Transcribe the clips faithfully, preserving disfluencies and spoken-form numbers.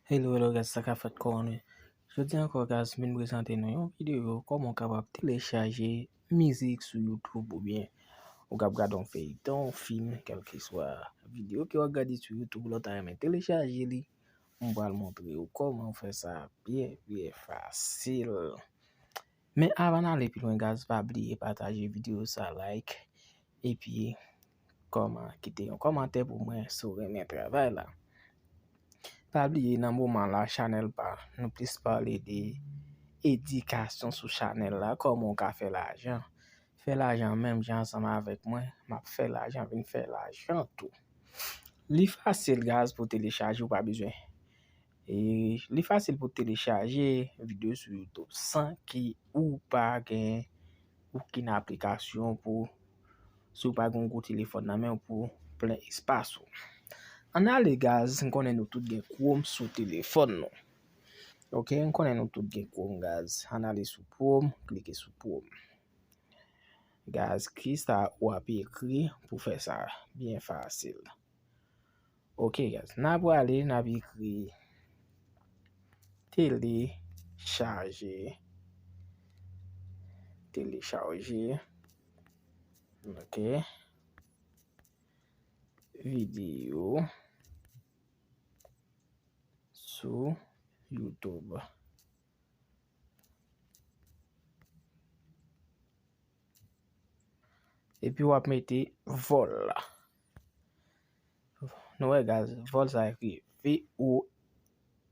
Hello, hello guys, sa k ap fèt, kòman nou ye? Jodi ankò guys, m vin prezante nou yon videyo kòman w kapab telechaje mizik sou YouTube oubyen ou k ap gade yon feyton, fim, kèlkeswa videyo ke w ap gade sou YouTube, lè w ta renmen telechaje li, m pral montre w kòman w fè sa byen, byen fasil. Men avan n ale pi lwen guys, pa bliye pataje videyo sa, like, epi kòman, kite yon kòmantè pou mwen si w renmen travay la. Pa bliye nan moman la, chanèl pa nou plis pale de edikasyon sou chanèl la, kòman w ka fè lajan. Fè lajan menm jan ansanm avèk mwen, m ap fè lajan, vin fè lajan tou. Li fasil guys pou telechaje, ou pa bezwen. E li fasil pou telechaje videyo sou YouTube san ke ou pa gen okenn aplikasyon pou, si w pa gen yon gwo telefòn nan men w pou plen espas ou. Ann ale guys, m konnen nou tout gen Chrome sou telefòn nou. Ok, m konnen nou tout gen Chrome guys. Ann ale sou Chrome, klike sou Chrome. Guys, kisa w ap ekri pou fè sa byen fasil? Ok guys, n a prale, n ap ekri telechaje, telechaje, ok, videyo sou YouTube. Epi w ap mete vòl la. Nou wè guys, vòl sa ekri V O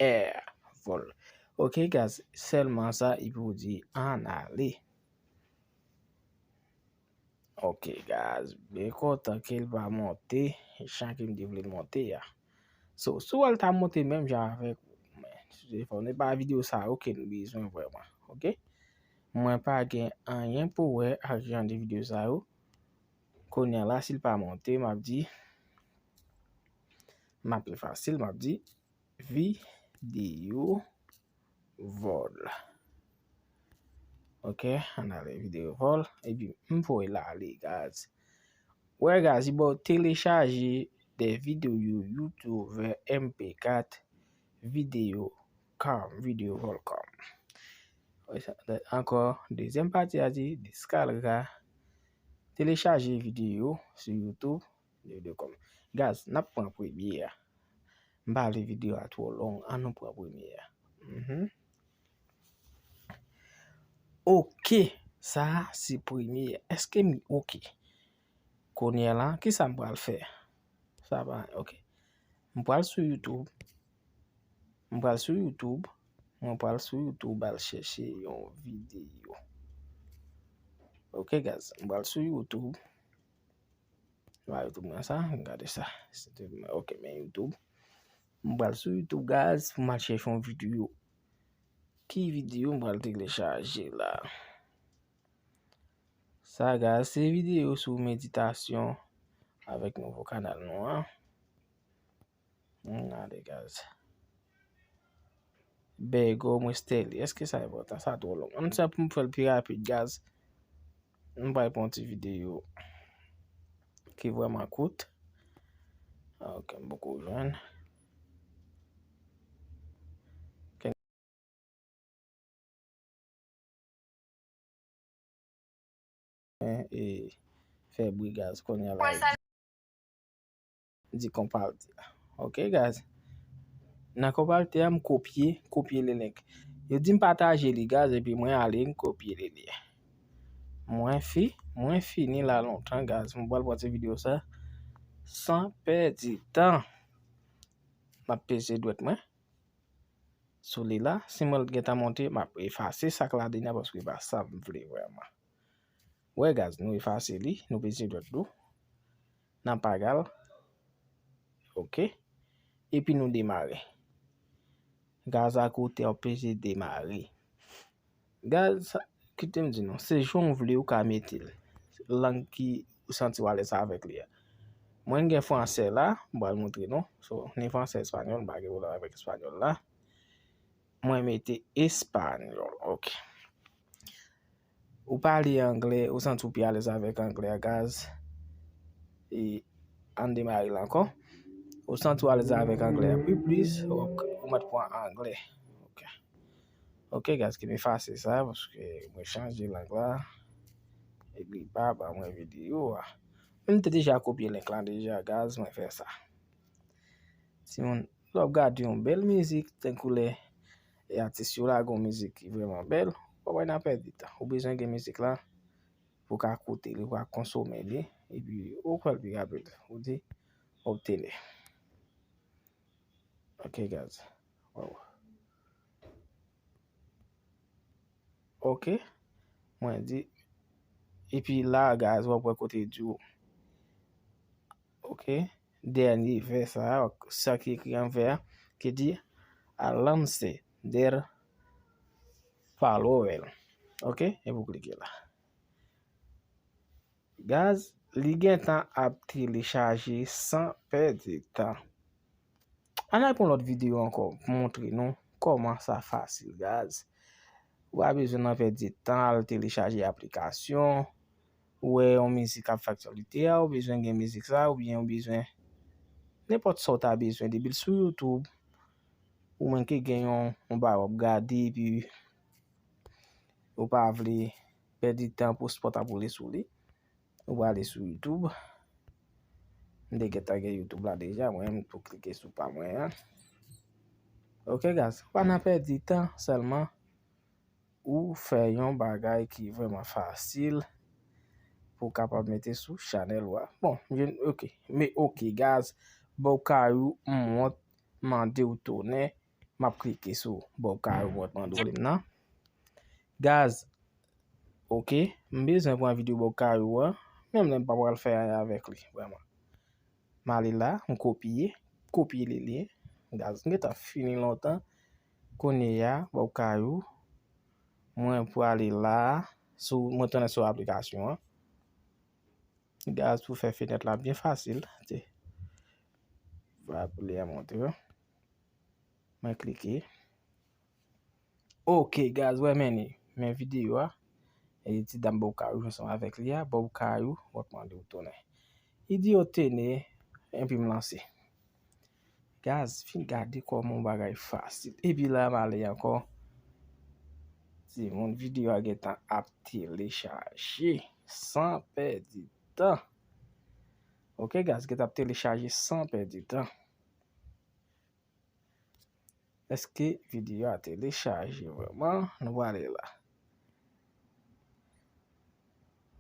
R, vòl. Ok guys, sèlman sa epi w di ann ale. Ok guys, byen kontan ke l pa monte jan ke m te vle l monte a. So, si w wè l ta monte menm jan avèk ou, men, se pa videyo sa yo ke nou bezwen vrèman, ok? Mwen pa gen anyen pou wè ak jan de videyo sa yo. Kounye a la, si l pa monte, m ap di, m ap efase l, m ap di, videyo vòl. Ok, ann ale videyo vòl. Epi m voye l ale, guys. Wè, guys, li ba w telechaje de videyo YouTube M P kat videyo com, videyo vòl com. Ankò, dezyèm pati a di, descarga, telechaje videyo sou YouTube, videyo com. Guys, n ap pran premye a. M pa vle videyo a twò long, ann nou pran premye a. Mhm. Ok, sa a se premye a. Èske m ok? Kounye a la, kisa m pral fè? Sa pa, ok. M pral sou YouTube. M pral sou YouTube. Mwen pral sou YouTube, al chèche yon videyo. Ok, guys, m pral sou YouTube. Mwen YouTube mwen sa, gade sa. Se te mwen, ok, men YouTube. M pral sou YouTube, guys, pou m al chèche yon videyo. Ki videyo m pral telechaje la? Sa, guys, se videyo sou meditasyon avèk nouvo kanal nou an. Ann gade, guys. Bègòm Westerlie. Èske sa enpòtan? Sa twò long. Ann fè pou m fè l pi rapid, guys. M pral pran yon ti videyo ki vrèman kout. Ok, m poko jwenn. E fè bri, guys, kounye a la. Di konpati. Ok, guys. Nan konpati a, m kopye, kopye le link. Yo di m pataje li, guys, epi mwen ale, m kopye li, li. Mwen fi, mwen fini la lontan, guys. Mwen pral pran ti videyo sa. San pèdi tan. M ap peze dwèt mwen sou li la. Si mwen gentan monte, m ap efase sa k ladan an paske e pa sa m vle vrèman. Wè, guys, nou efase li, nou peze dwèt nou. Nan pagal. Ok. Epi nou demare. Guys, akote w peze demare. Guys, kite m di nou, se jan w vle ou ka mete l. Lang ki ou santi w alèz avèk li a. Mwen gen fransè la, m pral montre nou. So, ni fransè, espanyòl, m pa gen pwoblèm avèk espanyòl la. Mwen mete espanyòl, ok. Ou pale anglè, ou santi w pi alèz avèk anglè a, guys. E ann demare l ankò. Ou santi w alèz avèk anglè a pi plis, ou, ou mèt pran anglè. Ok. Ok, guys, ki m efase sa, paske mwen chanje lang la. Epi pa ba mwen videyo a. Mwen te deja kopye link la deja, guys, mwen fè sa. Timoun, lè w ap gade yon bèl mizik, tankou lè e atis yo lage yon mizik ki vrèman bèl, w pa pral nan pèdi tan. Ou bezwen gen mizik la pou w ka koute li, pou w ka konsome li, epi ou kwè l pi rapid. Ou di, obtene. Ok, guys. Wow. Ok. Mwen di, epi la, guys, w ap wè kote di w. Ok. Dènye vè sa, sa ki ekri an vè a, ki di, Alamse der Palovel. Ok. E pou klike la. Guys, li gentan ap telechaje san pèdi tan. Ann al pran lòt videyo ankò pou montre nou kòman sa fasil, guys. Ou pa bezwen nan pèdi tan al telechaje aplikasyon, ou wè yon mizik ap fè aktyalite a, ou bezwen gen mizik sa, oubyen ou bezwen nenpòt sa ou ta bezwen, depi l sou YouTube, ou menm ki gen yon, yon bagay w ap gade, epi ou pa vle pèdi tan pou spòt ap woule sou li. Ou prale sou YouTube. M te gentan gen YouTube la deja, mwen, m tou klike sou pa mwen an. Ok, guys, pa nan pèdi tan, sèlman ou fè yon bagay ki vrèman fasil pou w kapab mete sou chanèl ou a. Bon, je, ok, men ok, guys, Bob Kayou, m wont mande w tounen, m ap klike sou Bob Kayou, m wont mande w li nan. Guys, ok, m bezwen pran videyo Bob Kayou an, menm lè m pa pral fè anyen avèk li, vrèman. M ale la, m kopye, kopye li, li. Guys, m gentan fini lontan. Kounye a, Bob Kayou, mwen prale la, sou, mwen tounen sou aplikasyon an. Guys, pou fè fenèt la byen fasil, te. Va pou li a montre. Mwen klike. Ok, guys, wè men li. Men videyo a. E ti dam Bob Kayou ansanm avèk li a. Bob Kayou, w ap mande w tounen. Li di yo tene, epi m lanse. Guys, fin gade kòman yon bagay fasil. Epi la, m ale ankò. Timoun, videyo a gentan ap telechaje san pèdi tan. Ok, guys, gentan ap telechaje san pèdi tan. Èske videyo a telechaje vrèman? Nou prale la.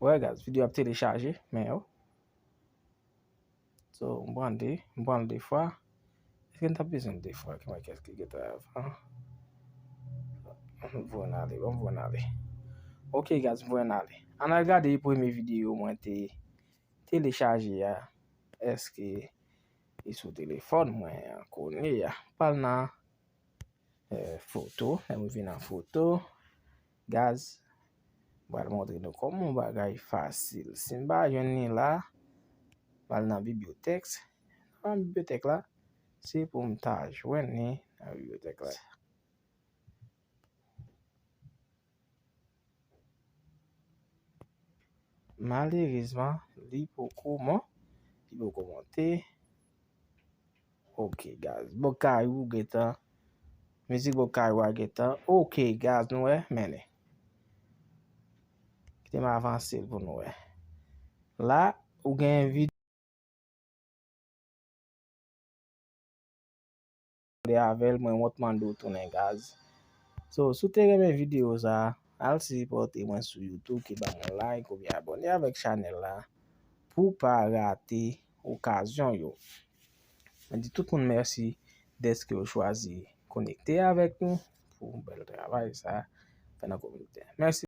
Wè, guys, videyo ap telechaje, men yo. So, m pran de, m pran l de fwa. Èske n t ap bezwen de fwa? Ki mwen kès ki gentan avan? M voye n ale, bon, m voye n ale. Ok, guys, m voye n ale. Ann al gade premye videyo mwen te telechaje a. Èske li sou telefòn mwen an kounye a? Pral nan, eh, foto. Lè m vin nan foto, guys, m pral montre nou kòman yon bagay fasil. Si m pa jwenn li la, m al nan bibliyotèk. Nan bibliyotèk la, se pou m ta jwenn li nan bibliyotèk la. Malerezman, li poko mon-, li poko monte. Ok, guys. Bob Kayou gentan. Mizik Bob Kayou a gentan. Ok, guys, nou wè, men li. Kite m avanse l pou nou wè. La, ou gen vid- avè l, mwen wont mande w tounen, guys. So, si w te renmen videyo sa, al sipòte mwen sou YouTube, ki ban mwen like oubyen abòne avèk chanèl la pou w pa rate okazyon yo. Mwen di tout moun mèsi dèske yo chwazi konekte avèk nou pou bèl travay sa fè nan kominote. Mèsi.